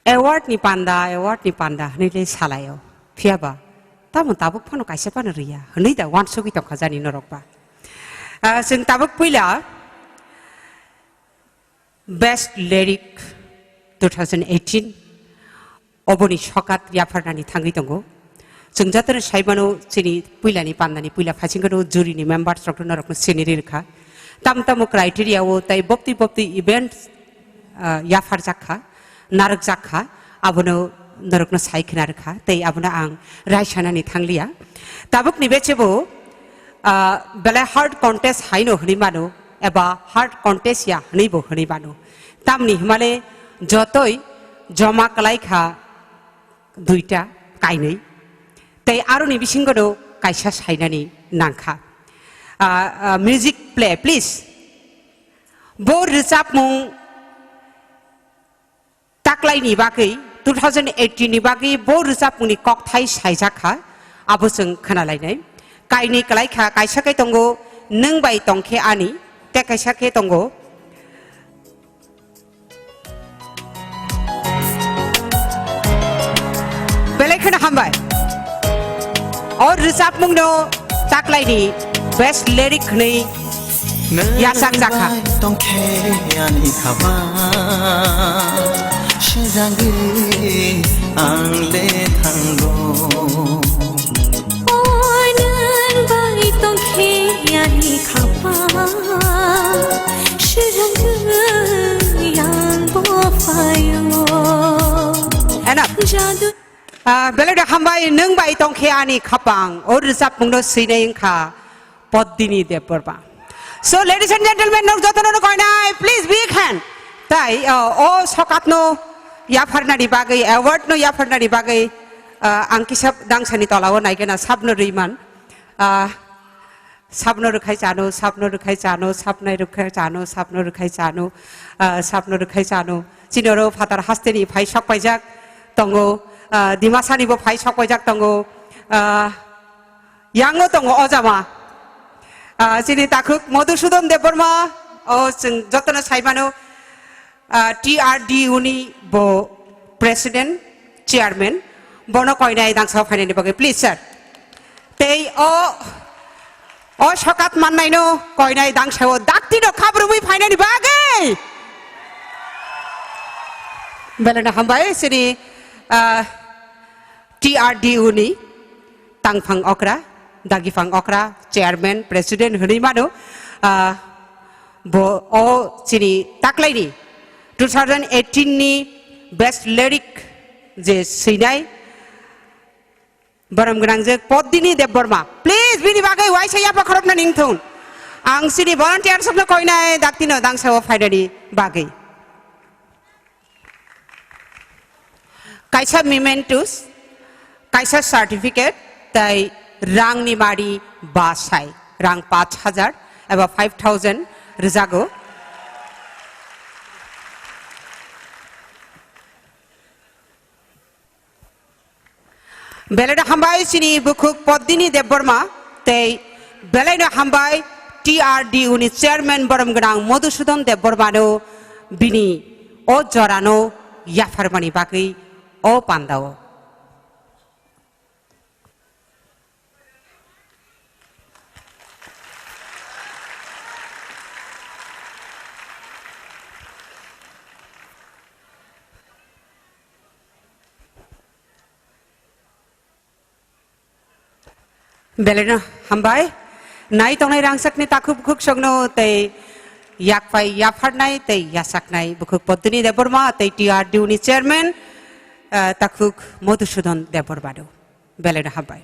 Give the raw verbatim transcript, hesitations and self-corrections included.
Award ni panda, award ni panda hwnwi le salaio. Phiya ba, tamo tabuk phano kaisa phano riya hwnwi da uansugwi tongkha jani norok ba. Ah, chwng tabuk puila Best Lyric two thousand eighteen oboni sokat yapharnani thangwi tongo. Chwng jotono saimano chini puilani pandani puila phaisingo jury ni members rokno norokno siniri rwkha. Tam tamo criteria o tai bopti bopti event, ah, yapharjak kha, narwkjak kha, abono norokno sai khna rwkha, tei abono ang raisanani thangliya. Tabukni bechebo, ah, belai hard contest haino hwnwi mano, eba hard contest ya hwnwibo hwnwi mano. Tamni hwnmale jotoi joma kwlai kha duita, kainwi. Tei aroni bisingono kaisa sainani nangkha. Ah, ah, music play, please. Bo rwchapmung taklaini bagwi, two thousand eighteen ni bagwi bo rwchapmungni kokthai saijak kha, abo chwng khna lainai. Kainwi kwlai kha, kaisa khe tongo Nwng Bai Tong Khe Ani, tei kaisa khe tongo Belai kheno hambai. O rwchapmungno taklaini best lyric hwnwi yachak jakha. Tongkhe ani khaba sejagwi ang le thango. O nwng bai tongkhe ani khaba sejagwi ang bo phaio. Enough. Jadu Ah, belai da hambai, Nwng Bai Tong Khe Ani Khapang, o rwchapmungno swinai wngkha Poddini Debbarma. So, ladies and gentlemen, nok jotono no koinai, please big hand. Tai, uh, o sokatno yapharnani bagwi, award no yapharnani bagwi, uh, ang kisa dangsani tolao naigena sabno rwiman. Uh, Sabno rwkhai chano, sabno rwkhai chano, sabnai rwkhai chano, sabno rwkhai chano, ah, sabno rwkhai chano. Chini oro phatar hasteni phai sokpaijak tongo, ah, Dimasani bo phai sokpaijak tongo, ah, yango tongo o jama. Ah, chini takhuk Madhusudan Debbarma, o chwng jotono saimano, ah, T R D U ni bo president, chairman, bono koinai dangsa phainani bagwi, please, sir. Tei o, o sokat mannaino koinai dangsao daktino khabrumwi phainani bagwi. Belai no hambai chini, ah, T R D U ni tangphang okra, dagipang okra, chairman, president hwnwi mano. Ah, bo o chini taklaini two thousand eighteen ni best lyric je swinai, borom gwnangjwk Poddini Debbarma. Please, bini bagwi waisa yapha khorokna ningthung. Ang chini volunteers rokno koinai daktino dangsao phainani bagwi. Kaisa mementos, kaisa certificate, tai rangni mari basai, rang paanch hajar eba five thousand rwjago. Belaino hambai chini bukhuk Poddini Debbarma tei belaino hambai T R D U ni chairman borom gwnang Madhusudan Debbarmano bini o jorano yapharmani bagwi o pandao. Belaino hambai. Nai tongnai rangchakni takhuk bukhuk songno tei yakpai yapharnai tei yachaknai bukhuk Poddini Debbarma tei T R D U ni chairman, eh, takhuk Madhusudan Debbarmano. Belaino hambai.